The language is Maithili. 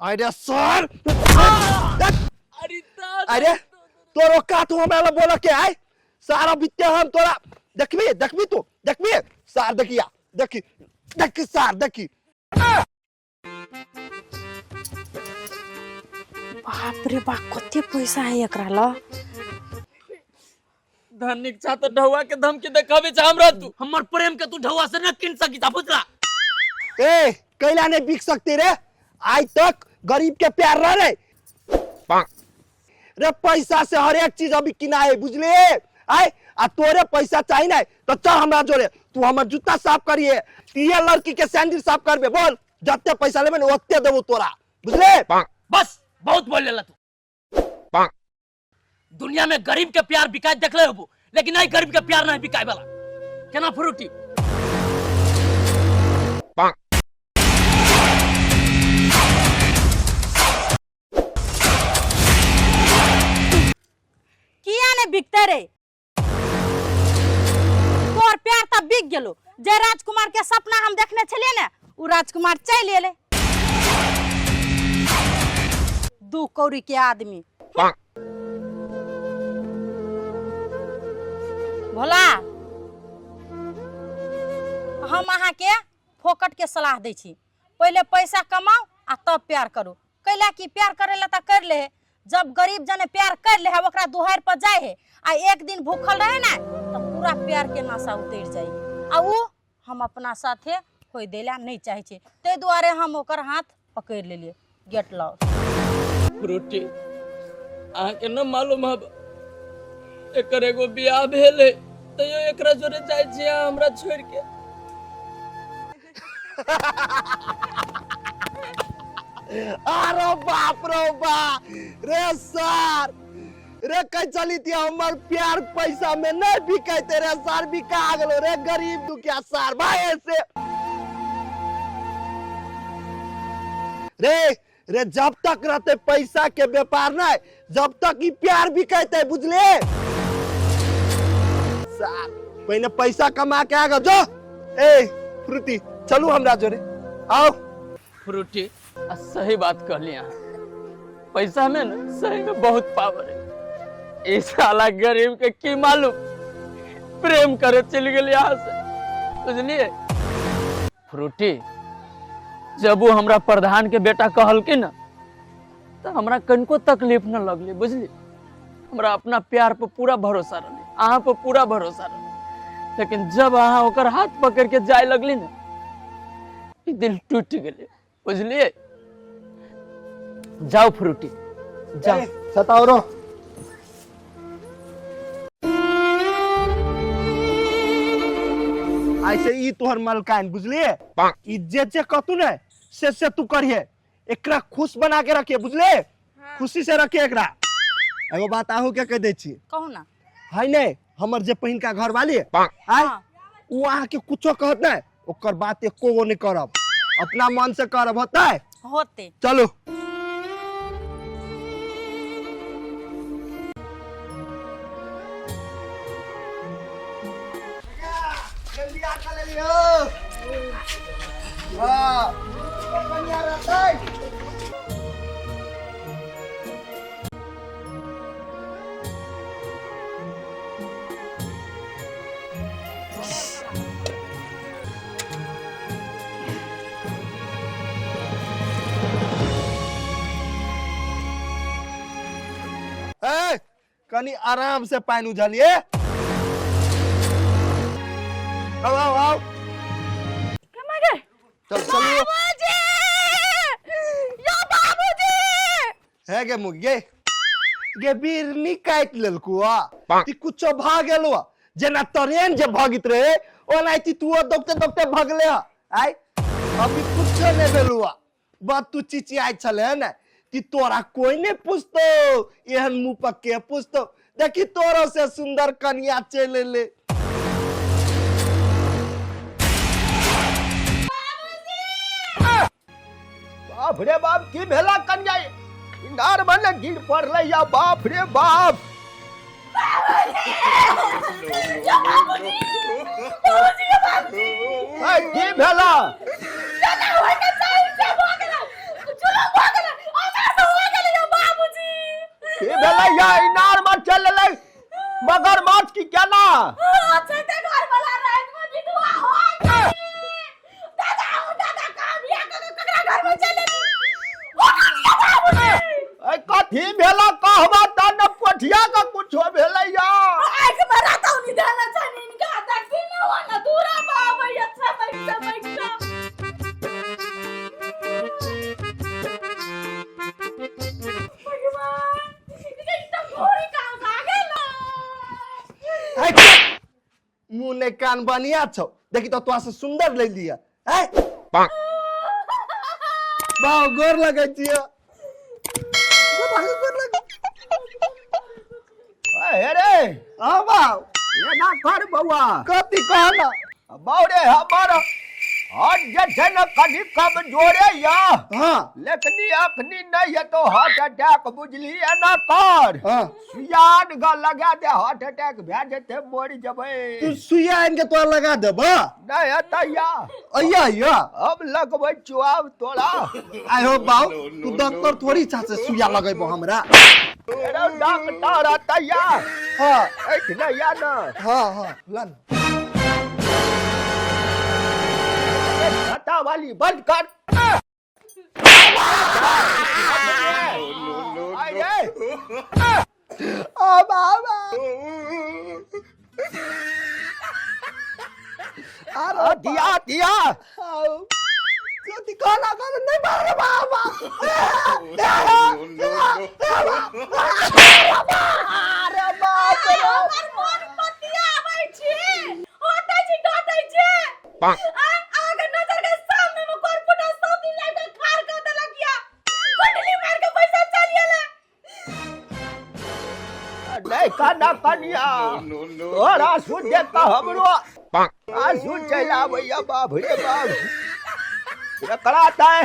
अरे सर, अरे दादा। अरे तोरो का तू हमरा ला बोला के आय सारा बित्ते हम तोरा देखबी, देखबी तू देखबी सार, देखिया देखी देखी सार देखी। बाप रे बाप, कते पैसा है एकरा ल। धनिक छा तो ढौआ के धमकी देखाबे छा हमरा तू। हमर प्रेम के तू ढौआ से न किन सकी छा, बुझला? ए कैला नहीं बिक सकती रे, आज तक गरीब के प्यार रह रे रे, पैसा से हर एक चीज अभी किनाए, बुझले? आय आ तोरे पैसा चाहिए ना तो चल हमरा जोरे, तू हमर जूता साफ करिए, ये लड़की के सैंडल साफ करबे, बोल जते पैसा लेबे ने ओते देबो तोरा, बुझले? बस बहुत बोल लेला तू। दुनिया में गरीब के प्यार बिकाय देखले होबो, लेकिन नहीं गरीब के प्यार नहीं बिकाय वाला। केना फ्रूटी? किया ने बिकते रे? तोर प्यार त बिक गेलो। जे राजकुमार के सपना हम देखने छलिए ने, उ राजकुमार चलि एले। 2 कौड़ी के आदमी। भोला, हम अहाँ के फोकट के सलाह दै छी, पहिले पैसा कमाओ आ तब प्यार करू। कैला कि प्यार करे ला त कर ले है, जब गरीब जने प्यार कर ले है ओकरा दुहार पर जाए है आ एक दिन भूखल रहे ना तो पूरा प्यार के नशा उतर जाए, आ उ हम अपना साथे होय देला नहीं चाहे छी, ताहि दुआरे हम ओकर हाथ पकड़ लेलिए। Get lost. Frooti, अहाँ के न मालूम हब एकर एगो बियाह भेल है, तैयो एकरा जोरे जाइ छी अहाँ हमरा छोड़ के। अरे बाप रे बाप रे सर रे, कह चली थी हमर प्यार पैसा में नहीं बिकैते रे सर, बिका गेलो रे गरीब दुखिया सर भाई ऐसे रे रे। जब तक रहते पैसा के व्यापार नहीं, जब तक ई प्यार बिकैते, बुझले सर? पहले पैसा कमा के आगे जो। ए फ्रूटी, चलू हमरा जोरे आओ। फ्रूटी, आ सही बात कहली अहाँ, पैसा में ना सही में बहुत पावर है। इस साला गरीब के की मालूम प्रेम करे चल गेल यहाँ से, बुझलिए? फ्रूटी, जब वो हमरा प्रधान के बेटा कहलखिन ना तो हमरा कनको तकलीफ न लगले, बुझली? हमरा अपना प्यार पर पूरा भरोसा रहले, अहाँ पर पूरा भरोसा रहले, लेकिन जब अहाँ ओकर हाथ पकड़ के जाए लगली ना, ई दिल टूट गेले, बुझलिए? जाओ फ्रूटी, जाओ। सताओ रो ऐसे ई तोहर मलकान, बुझलिए? ई जे जे कहतू ने से से तू करिए, एकरा खुश बना के रखिए, बुझले? खुशी से रखिए एकरा। एगो बात आहू के कह दै छी। कहू ना। है नहीं हमर जे पहिनका घर वाली आय, उ अहाँ के कुछो कहत नहीं, ओकर बात एको गो नहीं करब, अपना मन से करब, होतै? होते। चलू। जल्दी आ खा लेलियो। हाँ, कनिया रहतै। ए, कनी आराम से पानि उझलिए। आओ आओ आओ, चल चलियो। बाबूजी, यो बाबूजी। हे गे मुगे गे, बिरनी काटि लेलकू आ ती कुछो भऽ गेलो, जेना ट्रेन जे भगित रहे ओनाहिते तू दौगते दौगते भगले ह। आय अभी कुछो नहीं भेलू, बस तू चिचियाइ छले ने कि तोरा कोई नहीं पूछतो, एहन मुंह पर के पूछतो? देखी तोरो से सुंदर कनिया चलि एलै। बाप रे बाप, की भेला कन्या? इनार में गिर पड़लै या? बाप रे बाप, ए, की भेला? भेलै या इनार में चल एलै मगरमच्छ की केना? अच्छा ते घर वाला रात में विधवा हो गई। दादा ओ दादा कहाँ बियाह क के ककरा घर में चल एली? ओ कनिया बाबू ने। ऐ कथी भेला कहबा त न पोठिया के कुछो भेलै या। आँख में रतौनी देने छनि इनका, देखी न हो न दूरा बाबू अच्छा बैठ बैठ। भगवान, ई तऽ घोड़ी कहाँ से आ गेल? है, चुप। मुँह ने कान बनिया छौ, देखी तो तोरा से सुंदर ले लिया है। बाव गोर लगै छियो, गोर लगै। हे रे। हाँ बाव। एना कर बौआ। कथी कहना? बाउ रे, हमर हार्ट जे छै ने कनि कमजोरे या। हाँ। लेकिन अखनी नहीं है तो हार्ट अटैक, बुझली? एना कर। हाँ। सुयान ग लगा दे, हार्ट अटैक भए जेतै, मरि जेबै। तू सुइया आनि के तोरा लगा देब? नहीं हेतै या। अइया अइया। हम लगबै छियौ आब तोरा। आइ हो बाउ, तू डॉक्टर थोड़ी छा से सुइया लगेबो हमरा। अरे डॉक्टर हेतै या। हाँ। एठने या न। हाँ हाँ, ला न। छाता वाली बंद कर। आइ रे। आ बाबा। अरे दिया दिया। आओ। कथी कहना कर नहीं मार रे बाबा। अरे बाप रे। हमर मोन पतिया आबै छी, हटै छी, डटै छी। आ अहाँके नजर के सामने में कोरपुटा सब दिन लाइट खार कर देलक या कुंडली मार के पैसा चल गेलै। नहीं काना कनिया, तोहर आंसू देख कऽ हमरो आंसू चलि आबैया। बाप रे बाप, एकरा तऽ